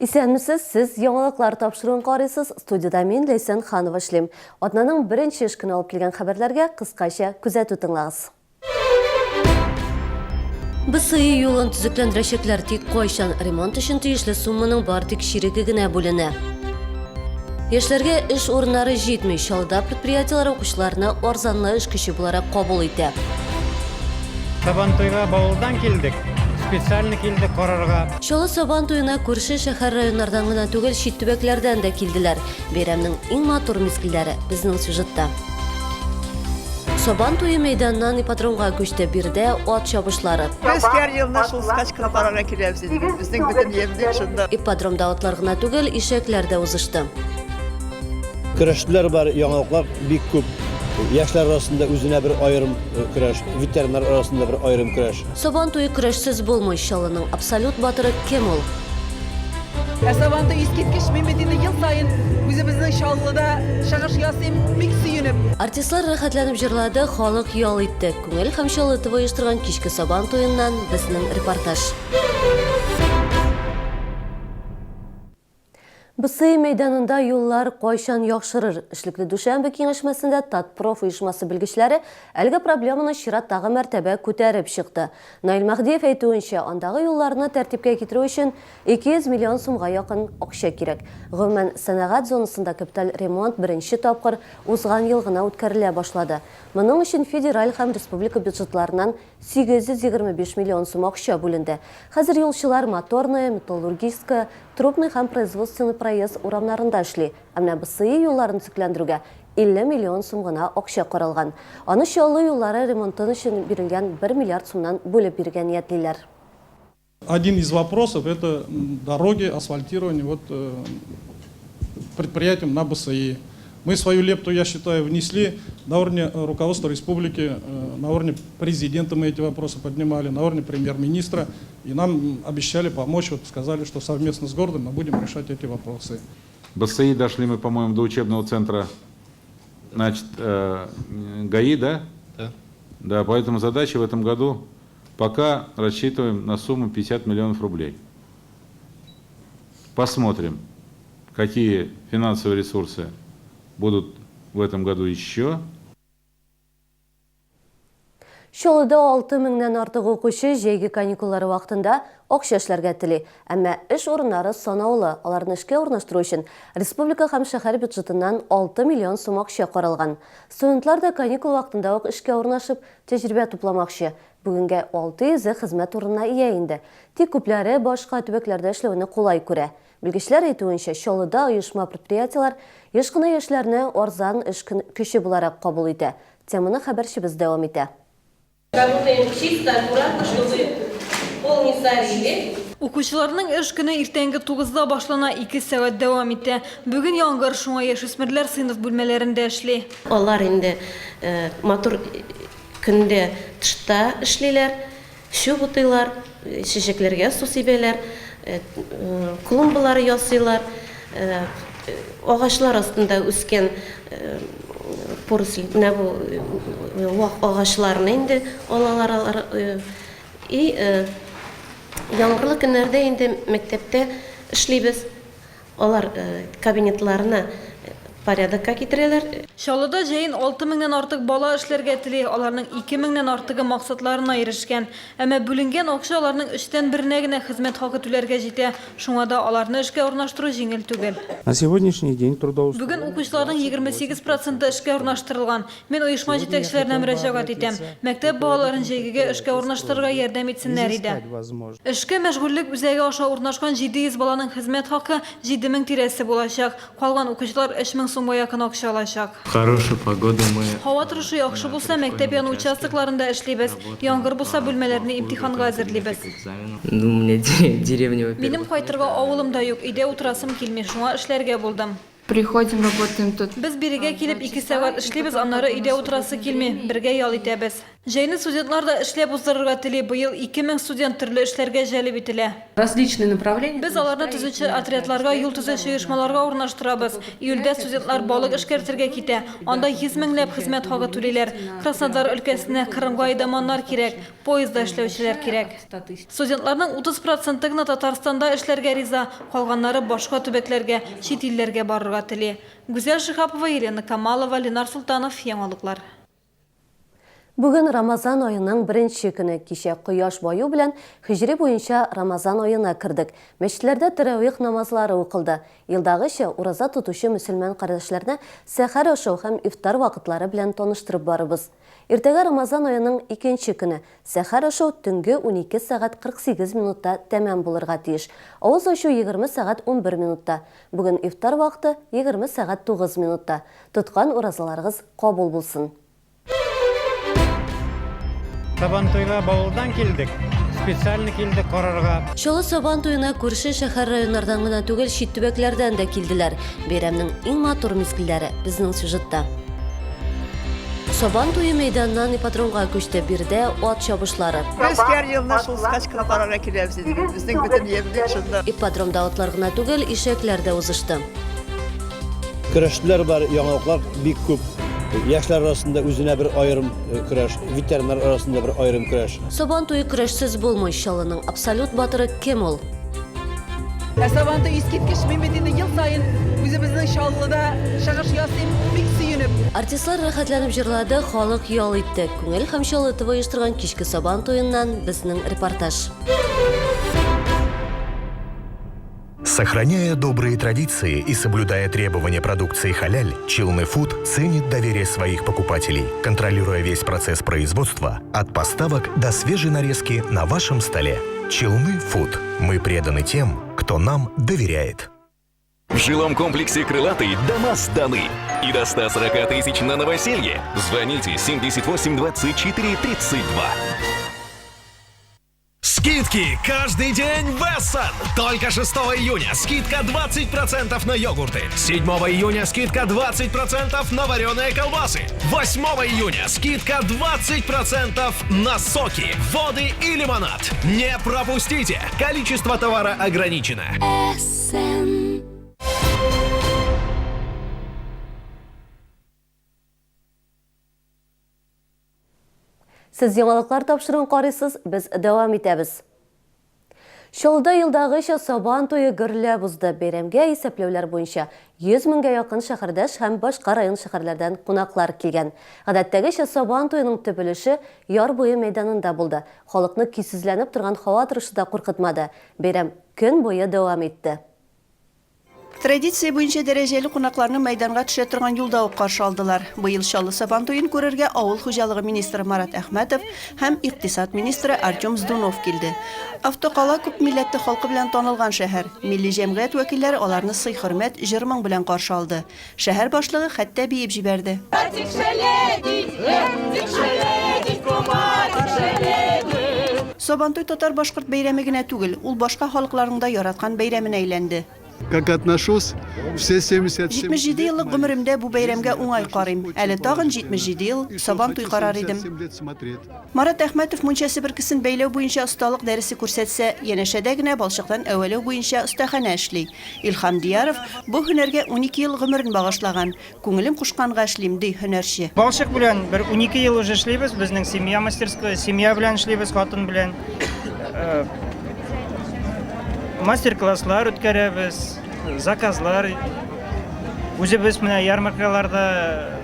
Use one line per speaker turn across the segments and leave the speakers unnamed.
Исәнмесез, сез яңалыклар тапшыруын карыйсыз. Студиядә мин, Ләйсән Ханова эшлим. Атнаның беренче эш көне алып килгән хәбәрләргә кыскача күзәтү тыңлагыз. БСИ юлын төзекләндерәчәкләр, тик кайчан? Ремонт өчен тиешле сумманың бар тик чиреге генә бүленә. Яшьләргә эш урыннары җитми. Чаллыда предприятиеләр укучыларны арзанлы эш көче буларак кабул итә.
Сабантуйга Бавылдан килдек. Специально килдек карарга.
Чаллы Сабан туена күрше шәһәр-районнардан гына түгел, чит төбәкләрдән дә килделәр. Бәйрәмнең иң матур мизгелләре, безнең сюжетта. Сабан туе мәйданыннан ипподромга күчте. Биредә ат чабышлары.
Без һәр елны шул скачканы карарга киләбез инде. Безнең бөтен ямьлек шунда.
Ипподромда атлар гына түгел, ишәкләр дә узышты.
Көрәштеләр бар, яңалыклар бик күп. Яшьләр арасында үзенә бер аерым көрәш, ветераннар арасында бер аерым көрәш.
Сабан туе көрәшсез булмый. Чаллының абсолют батыры кем ул?
Ә Сабантуй искиткеч, мин бит инде ел саен үзебезнең Чаллыда чыгыш ясыйм, бик сөенеп.
Артистлар рәхәтләнеп җырлады, халык ял итте. Күңел һәм Чаллы ТВ оештырган кичке Сабан туеннан безнең репортаж. БСИ мәйданында юллар кайчан яхшырыр? Эшлекле дүшәмбе киңәшмәсендә Татпроф оешмасы белгечләре әлеге проблеманы чираттагы мәртәбә күтәреп чыкты. Наил Мәһдиев әйтүенчә, андагы юлларны тәртипкә китерү өчен 200 миллион сумга якын акча кирәк. Гомумән, сәнәгать зонасында капиталь ремонт беренче тапкыр узган ел гына үткәрелә башлады. Моның өчен федераль һәм республика бюджетларыннан 825 миллион сум акча бүленде. Хәзер юлчылар Моторная, Металлургическая, Трубный һәм Производственный проезд урамнарында эшли. Ә менә БСИ юлларын төзекләндерүгә 50 миллион сум гына акча каралган. Аны Чаллы юллары ремонтын өчен бирелгән бер миллиард сумнан бүлеп бирергә ниятлиләр.
Один из вопросов, это дороги, асфальтирование вот предприятиям на БСИ. Мы свою лепту, я считаю, внесли на уровне руководства республики, на уровне президента мы эти вопросы поднимали, на уровне премьер-министра. И нам обещали помочь, вот сказали, что совместно с городом мы будем решать эти вопросы.
БСИ дошли мы, по-моему, до учебного центра, значит, ГАИ, да?
Да.
Да, поэтому задача в этом году пока рассчитываем на сумму 50 миллионов рублей. Посмотрим, какие финансовые ресурсы будут в этом году еще.
Чаллыда 6 меңнән артык укучы җәйге каникуллары вакытында акча эшләргә тели. Әмма эш урыннары санаулы. Аларны эшкә урнаштыру өчен республика һәм шәһәр бюджетыннан 6 миллион сум акча каралган. Студентлар да каникул вакытында ук эшкә урнашып, тәҗрибә тупламакчы. Бүгенгә 600 е хезмәт урынына ия инде. Тик күпләре башка төбәкләрдә эшләүне кулай күрә. Белгечләр әйтүенчә, Чаллыда оешма-предприятиеләр еш кына яшьләрне арзан эш көче буларак кабул итә. Теманы хәбәрчебез дәвам итә.
Работаем чисто, аккуратно, чтобы пол не сорили.
Укучыларның эш көне иртәнге тугызда башлана, ике сәгать дәвам итә. Бүген яңгыр, шуңа яшүсмерләр сыйныф бүлмәләрендә эшли.
Алар инде матур көндә тышта эшлиләр. Чүп утыйлар, чәчәкләргә су сибәләр, клумбалар ясыйлар, агачлар астында үскән поросль, менә бу вак агачларны инде алалар алар. И яңгырлы көннәрдә инде мәктәптә эшлибез. Алар кабинетларны порядокка китерәләр.
Чаллыда җәен 6 меңнән артык бала эшләргә тели, аларның 2 меңнән артыгы максатларына ирешкән. Әмма бүленгән акча аларның өчтән беренә генә хезмәт хакы түләргә җитә, шуңа да аларны эшкә урнаштыру җиңел түгел.
На сегодняшний день трудоустроено
Бүген укучыларның 28 проценты эшкә урнаштырылган. Мин оешма җитәкчеләренә мөрәҗәгать итәм, мәктәп балаларын җәйгегә эшкә урнаштырырга ярдәм итсеннәр иде. Эшкә мәшгульлек үзәге аша урнашкан 700 баланың хезмәт хакы 7000 тирәсе булачак. Калган укучылар 3000 сумга якын акча алачак.
Хорошую погоду мы
Һава торышы яхшы булса, мәктәп яны участокларында эшлибез. Яңгыр булса, бүлмәләрне имтиханга әзерлибез. Минем кайтырга авылым да юк, өйдә утырасым килми, шуңа эшләргә булдым.
Приходим, работаем тут.
Без бирегә килеп ике сәгать эшлибез, аннары өйдә утырасы килми, бергә ял итәбез. Җәйне студентлар да эшләп уздырырга тели. Быел 2000 студент төрле эшләргә җәлеп ителә.
Различные направления.
Без аларны төзүче отрядларга, юл төзүче оешмаларга урнаштырабыз. Июльдә студентлар балык эшкәртергә китә. Анда 100 меңләп хезмәт хакы түлиләр. Краснодар өлкәсенә, Кырымга әйдаманнар кирәк, поездда эшләүчеләр кирәк. Студентларның 30 проценты гына Татарстанда эшләргә риза, калганнары башка төбәкләргә, чит илләргә барырга тели. Гүзәл Шиһапова, Елена Камалова, Ленар Солтанов, Яңалыклар.
Бүген Рамазан аеның беренче көне. Кичә кояш баю белән һиҗри буенча Рамазан аена кердек. Мәчетләрдә тәрәвих намазлары укылды. Елдагыча, ураза тотучы мөселман кардәшләрне сәхәр ашау һәм ифтар вакытлары белән таныштырып барыбыз. Иртәгә Рамазан аеның икенче көне. Сәхәр ашау төнге 12 сәгать 48 минутта тәмам булырга тиеш. Авыз ачу 20 сәгать 11 минутта. Бүген ифтар вакыты 20 сәгать 9 минутта. Тоткан уразаларыгыз кабул булсын!
Сабантуйга Бавылдан килдек. Специально килдек карарга.
Чаллы Сабан туена күрше шәһәр-районнардан гына түгел, чит төбәкләрдән дә килделәр. Бәйрәмнең иң матур мизгелләре, безнең сюжетта. Сабан туе мәйданыннан ипподромга күчте. Биредә ат чабышлары.
Без һәр елны шул скачканы карарга киләбез инде. Безнең бөтен ямьлек шунда.
Ипподромда атлар гына түгел, ишәкләр дә узышты.
Көрәшләр бар, яңалыклар бик күп. Яшьләр арасында үзенә бер аерым э, көрәш, ветераннар арасында бер аерым көрәш.
Сабан туе көрәшсез булмый. Чаллының абсолют батыры кем ул?
Ә Сабантуй искиткеч, мин бит инде ел саен үзебезнең Чаллыда чыгыш ясыйм, бик сөенеп.
Артистлар рәхәтләнеп җырлады, халык ял итте. Күңел һәм Чаллы ТВ оештырган кичке Сабан туеннан безнең репортаж.
Сохраняя добрые традиции и соблюдая требования продукции халяль, Челны Фуд ценит доверие своих покупателей, контролируя весь процесс производства от поставок до свежей нарезки на вашем столе. Челны Фуд. Мы преданы тем, кто нам доверяет.
В жилом комплексе «Крылатый» дома сданы. И до 140 тысяч на новоселье. Звоните 78 24 32.
Скидки каждый день в Эссен! Только 6 июня скидка 20% на йогурты. 7 июня скидка 20% на вареные колбасы. 8 июня скидка 20% на соки, воды и лимонад. Не пропустите! Количество товара ограничено.
Эссен.
Сез яңалыклар тапшыруын карыйсыз, без дәвам итәбез. Чаллыда елдагыча Сабан туе гөрләп узды. Бәйрәмгә исәпләүләр буенча 100 меңгә якын шәһәрдәш һәм башка район-шәһәрләрдән кунаклар килгән. Гадәттәгечә Сабан туеның төп өлеше Яр буе мәйданында булды. Халыкны көйсезләнеп торган һава торышы да куркытмады. Бәйрәм көн буе дәвам итте.
Традиция буенча дәрәҗәле кунакларны мәйданга төшә торган юлда ук каршы алдылар. Быел Чаллы Сабантуен күрергә авыл хуҗалыгы министры Марат Әхмәтов һәм икътисад министры Артем Здунов килде. Автокала күп милләтле халкы белән танылган шәһәр. Милли җәмгыять вәкилләре аларны сый-хөрмәт, җыр-моң белән каршы алды. Шәһәр башлыгы хәтта биеп җибәрде. Сабантуй татар-башкорт бәйрәме генә түгел, ул башка халыкларның да яраткан бәйрәменә әйләнде.
Как отношусь, все 77
77 еллык гомеремдә бу бәйрәмгә уңай карыйм. Әле тагын 77 ел Сабантуй карар идем. Марат Әхмәтов мунча себеркесен бәйләү буенча осталык дәресе күрсәтсә, янәшәдә генә балчыктан әвәләү буенча остаханә эшли. Илһам Дияров бу һөнәргә 12 ел гомерен багышлаган. Күңелем кушканга эшлим, ди һөнәрче.
Балчык белән бер 12 ел уже эшлибез, безнең семья мастерское, семья белән эшлибез, хатын белән. Э, мастер-класслар үткәрәбез, заказлар. Үзебез менә ярмаркаларда,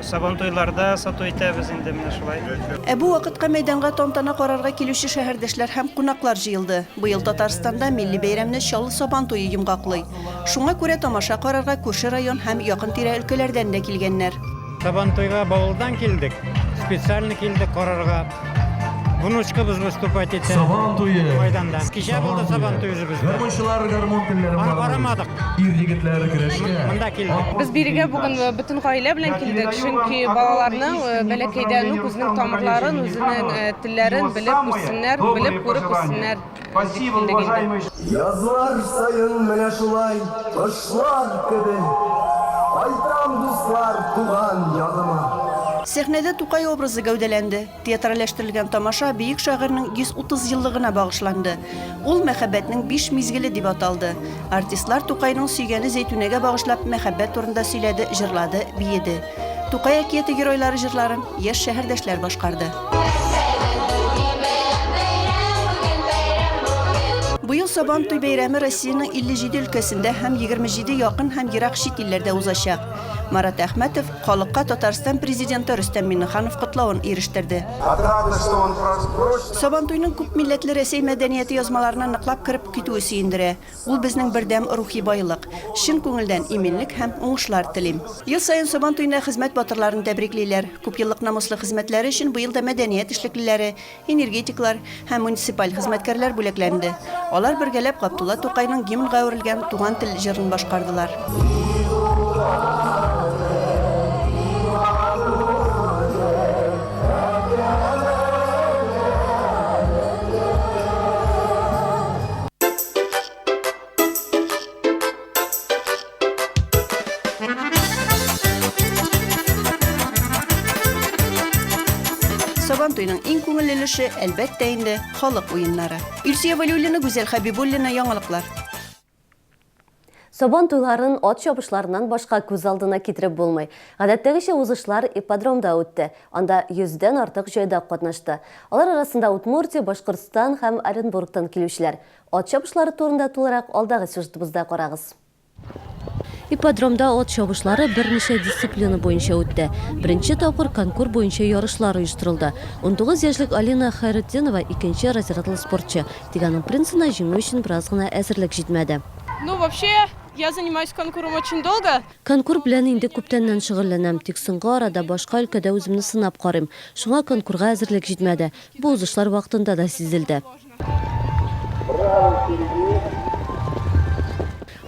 сабантуйларда сату итәбез инде менә шулай.
Ә бу вакытка мәйданга тантана карарга килүче шәһәрдәшләр һәм кунаклар җыелды. Быел Татарстанда милли бәйрәмне Чаллы Сабан туе йомгаклый. Шуңа күрә тамаша карарга күрше район һәм якын-тирә өлкәләрдән дә килгәннәр.
Сабантуйга Бавылдан килдек. Специально килдек карарга. Внучкабыз выступать итә.
Сабан туе.
Майданда. Кичә булды Сабан туе үзебездә.
Гармунчылар гармун телләрен
Аны
барлый.
карамадык.
Ир егетләр көрәшкә.
Монда килдек.
Без бирегә бүген э, бөтен гаилә белән килдек, чөнки балаларның э, бәләкәйдән үк үзенең тамырларын, үзенең э, телләрен белеп үссеннәр, белеп күреп үссеннәр дип килдек инде.
Язлар саен менә шулай кошлар кебек Кайтам, дуслар, туган ягыма.
Сәхнәдә Тукай образы гәүдәләнде. Театральләштерелгән тамаша бөек шагыйрьнең 130 еллыгына багышланды. Ул Мәхәббәтнең биш мизгеле дип аталды. Артистлар Тукайның сөйгәне Зәйтүнәгә багышлап мәхәббәт турында сөйләде, җырлады, биеде. Тукай әкияте геройлары җырларын яшь шәһәрдәшләр башкарды. Быел Сабан туй бәйрәме Россиянең 57 өлкәсендә һәм 27 якын һәм ерак чит илләрдә узачак. Марат Әхмәтов халыкка Татарстан Президенты Рөстәм Миңнеханов котлавын ирештерде. Сабантуйның күпмилләтле Рәсәй мәдәнияте язмаларына ныклап кереп китүе сөендерә. Ул безнең бердәм рухи байлык. Чын күңелдән иминлек һәм уңышлар телим. Ел саен Сабан туена хезмәт батырларын тәбриклиләр. Күпьеллык намуслы хезмәтләре өчен быел да мәдәният эшлеклеләре, Энергетиклар һәм муниципаль хезмәткәрләр бүләкләнде. Алар бергәләп Габдулла Тукайның гимнга әверелгән Туган тел җырын башкардылар. Сабан туеның иң күңелле өлеше, әлбәттә инде, халык уеннары. Илсөя Вәлиуллина, Гүзәл Хәбибуллина, яңалыклар.
Сабан туйларын ат чабышларыннан башка күз алдына китереп булмый. Гадәттәгечә узышлар ипподромда үтте. Анда йөздән артык җайдак катнашты. Алар арасында Удмуртия, Башкортстан һәм Оренбургтан килүчеләр. Ат чабышлары турында тулырак алдагы сюжетыбызда карагыз. Ипподромда ат чабышлары берничә дисциплина буенча үтте. Беренче тапкыр конкур буенча ярышлар оештырылды. 19 яшьлек Алина Хәйретдинова икенче разрядлы спортчы. Тик аның принцына җиңү өчен бераз гына әзерлек җитмәде.
Ну, вообще, я занимаюсь конкуром очень долго.
Конкур белән инде күптәннән шөгыльләнәм, тик соңгы арада башка өлкәдә үземне сынап карыйм. Шуңа конкурга әзерлек җитмәде. Бу узышлар вакытында да сизелде.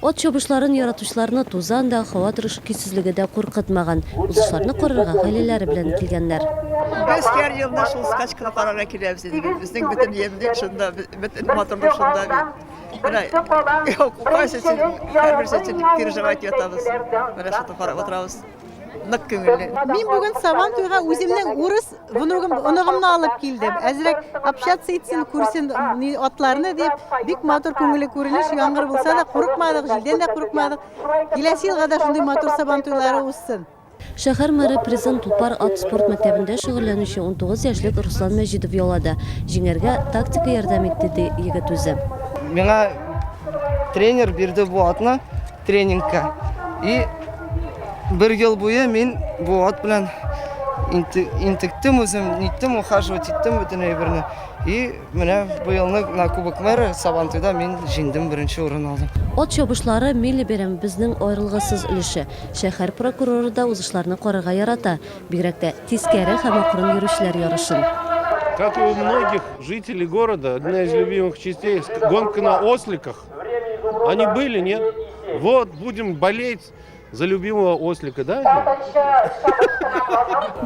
Ат чабышларын яратучыларны тузан да, һава торышы көйсезлеге дә куркытмаган. Узышларны карарга гаиләләре белән килгәннәр.
Без һәр елны шул скачканы карарга киләбез инде. Безнең бөтен ямьлек шунда, бөтен матурлык шунда бит. Менә кайсы өчен, һәрберсе өчен переживать ятабыз. Менә шуны карап утырабыз. Нык күңелле.
Мин бүген Сабан туйга үземнең урыс внугым, оныгымны алып килдем. Әзрәк общаться итсен, күрсен атларны дип. Бик матур күңелле күренеш. Яңгыр булса да курыкмадык, җилдән дә курыкмадык. Киләсе елга да шундый матур Сабан туйлары узсын.
Шәһәр мэры призын Тулпар ат спорт мәктәбендә шөгыльләнүче 19 яшьлек Руслан Мәҗидов яулады. Җиңәргә тактика ярдәм итте, ди егет үзе.
Миңа тренер бирде бу атны. Тренингка. И бер ел буе мин бу ат белән интектем үзем, ниттем, ухаживать иттем бөтен әйберне. И менә быелны на Кубок мэра Сабантуйда мин җиңдем, беренче урын алдым.
Ат чабышлары милли бәйрәмебезнең аерылгысыз өлеше. Шәһәр прокуроры да узышларны карарга ярата, бигрәк тә тискәре һәм акрын йөрүчеләр ярышын.
Как и у многих жителей города, одна из любимых частей, гонка на осликах. Они были, нет? Вот, будем болеть за любимого ослика, да?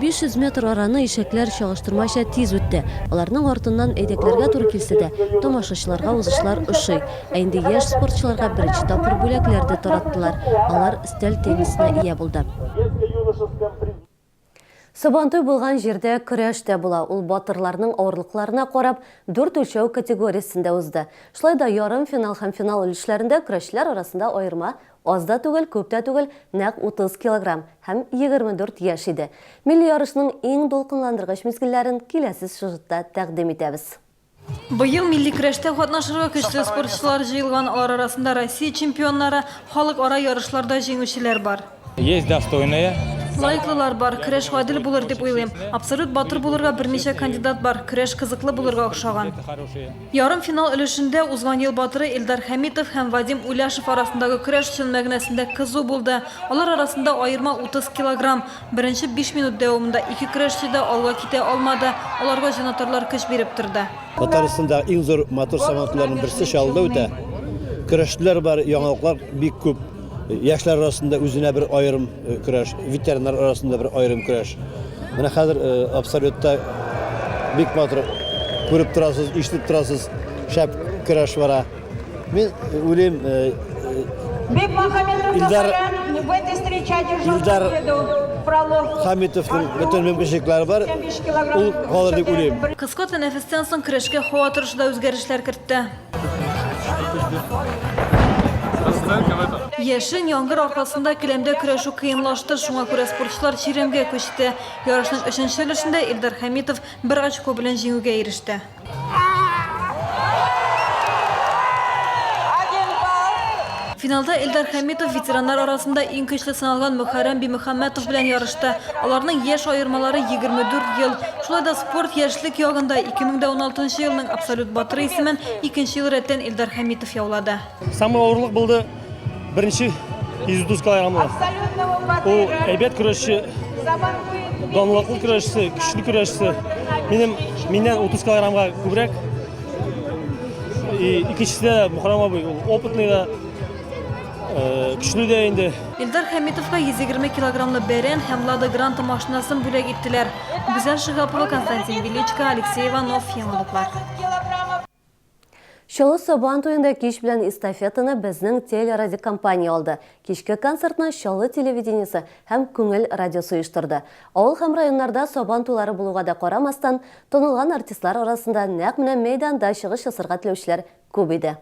500 метр араны ишәкләр чагыштырмача тиз үтте. Аларның артыннан әйдәкләргә туры килсә дә, тамашачыларга узышлар ошый. Ә инде яшь спортчыларга беренче тапкыр бүләкләр дә тараттылар. Алар өстәл теннисына ия булды. Сабантуй булган җирдә көрәш тә була. Ул батырларның авырлыкларына карап, дүрт үлчәү категориясендә узды. Шулай да ярымфинал һәм финал өлешләрендә көрәшчеләр арасында аерма аз да түгел, күп тә түгел, нәкъ 30 килограмм һәм 24 яшь иде. Милли ярышның иң дулкынландыргыч мизгелләрен киләсе сюжетта тәкъдим итәбез.
Быел милли көрәштә катнашырга көчле спортчылар җыелган, алар арасында Россия чемпионнары, халыкара ярышларда җиңүчеләр бар.
Есть достойные.
Лаеклылар бар, көрәш гадел булыр дип уйлыйм. Абсолют батыр булырга берничә кандидат бар, көрәш кызыклы булырга охшаган. Ярымфинал өлешендә узган ел батыры Илдар Хәмитов һәм Вадим Уляшев арасындагы көрәш чын мәгънәсендә кызу булды. Алар арасында аерма 30 килограмм. Беренче биш минут дәвамында ике көрәшче дә алга китә алмады, аларга җанатарлар көч биреп торды.
Татарстандагы иң зур матур сабантуйларның берсе Чаллыда үтә. Көрәшчеләр бар, яңалыклар бик күп. Яшьләр арасында үзенә бер аерым көрәш, ветераннар арасында бер аерым көрәш. Менә хәзер абсолютта бик матур күреп торасыз, ишетеп торасыз, шәп көрәш бара. Мин уйлыйм, Илдар Илдар Хәмитовның бөтен мөмкинчелекләре бар, ул калыр дип уйлыйм.
Кыска тәнәфестән соң көрәшкә һава торышы да үзгәрешләр кертте. Яшен, яңгыр аркасында келәмдә көрәшү кыенлашты, шуңа күрә спортчылар чирәмгә күчте. Ярышның өченче өлешендә Илдар Хәмитов бер очко белән җиңүгә иреште. Финалда Эльдар Хәмитов ветераннар арасында иң көчле саналган Мөхәррәм Бимөхәммәтов белән ярышты. Аларның яшь аермалары 24 ел. Шулай да спорт яшьлек ягында 2016 елның абсолют батыры исемен икенче ел рәттән Эльдар Хәмитов яулады.
Самый авырлык булды беренче 130 килограммлы. Ул әйбәт көрәшче, данлыклы көрәшче, көчле көрәшче. Минем миннән 30 килограммга күбрәк. И икенчесе дә Мөхәррәм абый, ул опытный да, э, көчле дә инде.
Илдар Хәмитовка 120 килограммлы бәрән һәм Лада Гранта машинасын бүләк иттеләр. Гүзәл Шиһапова, Константин Величко, Алексей Иванов, Яңалыклар.
Чаллы Сабан туенда кич белән эстафетаны безнең телерадиокомпания алды. Кичке концертны Чаллы телевидениесе һәм Күңел радиосы оештырды. Авыл һәм районнарда Сабан туйлары булуга да карамастан, танылган артистлар арасында нәкъ менә мәйданда чыгыш ясарга теләүчеләр күп иде.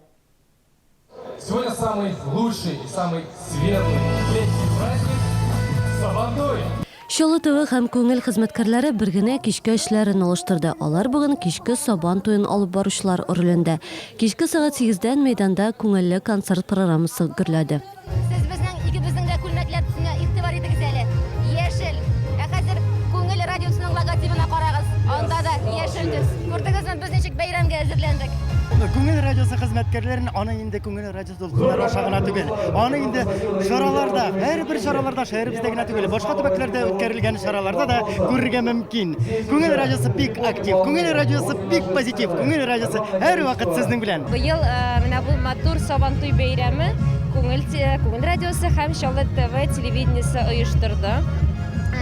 Сегодня самый лучший и самый светлый летний праздник Сабантуй!
Чаллы ТВ һәм Күңел хезмәткәрләре бер генә кичкә эшләрен алыштырды. Алар бүген кичке Сабан туен алып баручылар ролендә. Кичке сәгать сигездән мәйданда күңелле концерт программасы гөрләде.
Сез безнең икебезнең дә күлмәкләр төсенә игътибар итегез әле. Яшел. Ә хәзер Күңел радиосының логотибына карагыз. Анда да яшел төс. Күрдегезме, без ничек бәйрәмгә әзерләндек.
Күңел радиосы хезмәткәрләрен аны инде Күңел радиосы дулкыннары аша гына түгел, аны инде чараларда, һәрбер чараларда шәһәребездә генә түгел, башка төбәкләрдә үткәрелгән чараларда да күрергә мөмкин. Күңел радиосы бик актив, Күңел радиосы бик позитив, Күңел радиосы һәрвакыт сезнең белән.
Быел менә бу матур Сабантуй бәйрәме Күңел Күңел радиосы һәм Чаллы ТВ телевидениесе оештырды.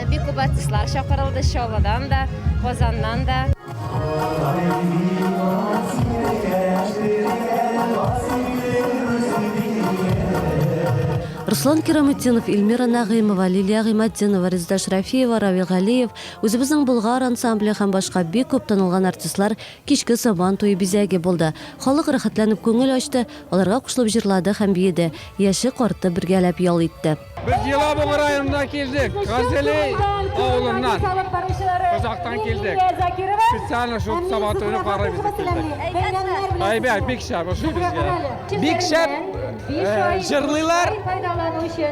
Бик күп артистлар чакырылды Чаллыдан да, Казаннан да.
Руслан Кираметдинов, Эльмира Нәгыймова, Лилия Гыйматдинова, Резеда Шрафиева, Равил Галиев, үзебезнең Болгар ансамбле һәм башка бик күп танылган артистлар кичке Сабан туе бизәге булды. Халык рәхәтләнеп күңел ачты, аларга кушылып җырлады һәм биеде. Яше-карты бергәләп ял итте.
Без Елабуга районына килдек, Газелей авылыннан. Озактан килдек. Специально шул Сабан туйны карыйбыз дип килдек. Әйбәт, бик шәп, ошый безгә.
Бик шәп җырлыйлар.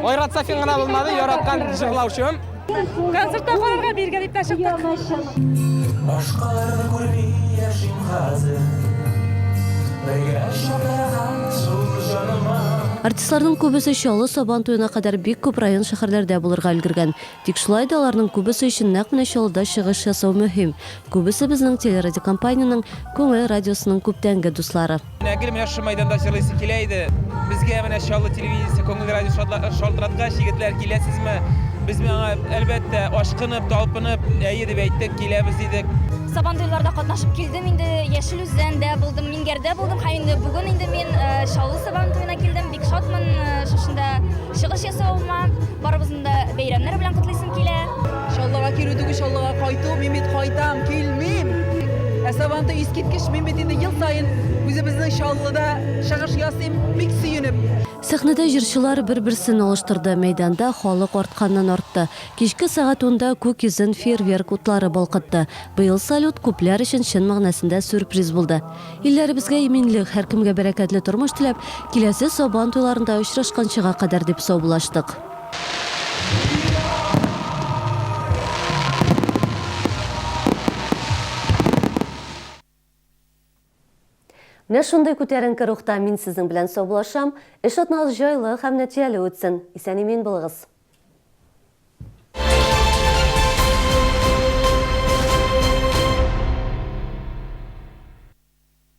Айрат Сафин гына булмады, яраткан җырлаучым.
Концертта карарга биргә дип тә чыктык.
Башкаларны күрми яшим хәзер. Бергә чакта рәхәт шул җаныма.
Артистларның күбесе Чаллы Сабан туена кадәр бик күп район-шәһәрләрдә булырга өлгергән. Тик шулай да аларның күбесе өчен нәкъ менә Чаллыда чыгыш ясау мөһим. Күбесе безнең телерадиокомпаниянең Күңел радиосының күптәнге дуслары.
Менә гел менә шушы мәйданда җырлыйсы килә иде. Безгә менә Чаллы телевидениесе, Күңел радиосы шалтыраткач, егетләр, киләсезме? Без моңа, әлбәттә, ашкынып, талпынып, әйе дип әйттек, киләбез дидек.
Сабантуйларда катнашып килдем инде, Яшел Үзәндә булдым, Миңгәрдә булдым һәм инде бүген инде мин Чаллы Сабантуена килдем. Бик шатмын шушында чыгыш ясавыма. Барыбызны да бәйрәмнәр белән котлыйсым килә.
Чаллыга килү түгел, Чаллыга кайту. Мин бит кайтам, килмим. Ә Сабантуй искиткеч, мин бит инде ел саен үзебезнең Чаллыда чыгыш ясыйм, бик сөенеп.
Сәхнәдә җырчылар бер-берсен алыштырды, мәйданда халык артканнан артты. Кичке сәгать унда күк йөзен фейерверк утлары балкытты. Быел салют күпләр өчен чын мәгънәсендә сюрприз булды. Илләребезгә иминлек, һәркемгә бәрәкәтле тормыш теләп, киләсе Сабан туйларында очрашканчыга кадәр дип саубуллаштык. Менә шундый күтәренке рухта мин сезнең белән саубуллашам. Эш атнагыз җайлы һәм нәтиҗәле үтсен. Исән-имин булыгыз!